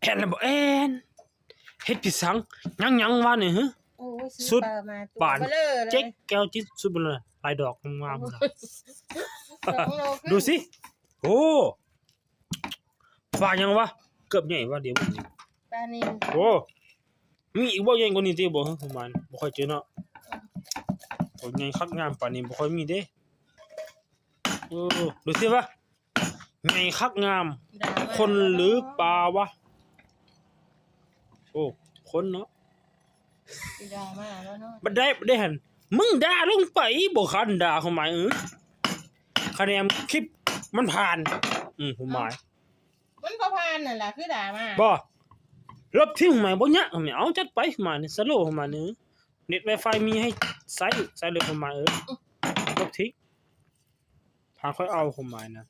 ແອນແລ້ວບໍ່ແອນ ເຮັດພິສັງ ຍັງໆ ຫວານນີ້ຫື? ໂອ້ຍ ຊື້ ສຸດ ປາມາຕົວ ບານ ເບົເລີເລີຍ ເຈັກແກ້ວຈິດສຸດເບິ່ງເລີຍ ຫຼາຍດອກງາມໆ ພຸ້ນນະ ສອງໂລ ຄື ດູຊິ ໂອ້ ປາຫຍັງວະ ເກືອບໃຫຍ່ວະ ດຽວນີ້ ປານິນ ໂອ້ ມີອີກບໍ່ໃຫຍ່ກວ່ານີ້ຕິບໍ່ຫື? ປະມານ ບໍ່ຄ່ອຍເຈີເນາະ ໂອ້ ໃຫຍ່ຄັກງາມປານນີ້ບໍ່ຄ່ອຍມີເດ້ ເອີ ດູຊິວະ ໃຫຍ່ຄັກງາມ ດາມາ ຄົນຫຼືປາວະ? ໂອ້ ຄົນເນາະ ດາມາແລ້ວເນາະ ບັດໄດ້ ບັດໄດ້ຫັ້ນ ມຶງດ່າລົງໄປ ບໍ່ຄັນດ່າ ຄວາມໝາຍ ເອີ ຄະແນນຄລິບມັນຜ່ານ ອື ຄວາມໝາຍ ມັນກໍຜ່ານນັ້ນລະ ຄືດ່າມາ ບໍ່ ລົບຖິ້ມ ຄວາມໝາຍ ບໍ່ຍາກ ຄວາມໝາຍ ເອົາ ຈັດໄປ ຄວາມໝາຍ ສະໂລ ຄວາມໝາຍ ເອີ ເນັດໄວຟາຍມີໃຫ້ໃຊ້ ໃຊ້ເລີຍ ຄວາມໝາຍ ເອີ ລົບຖິ້ມ ຖ້າຂ້ອຍເອົາ ຄວາມໝາຍນະ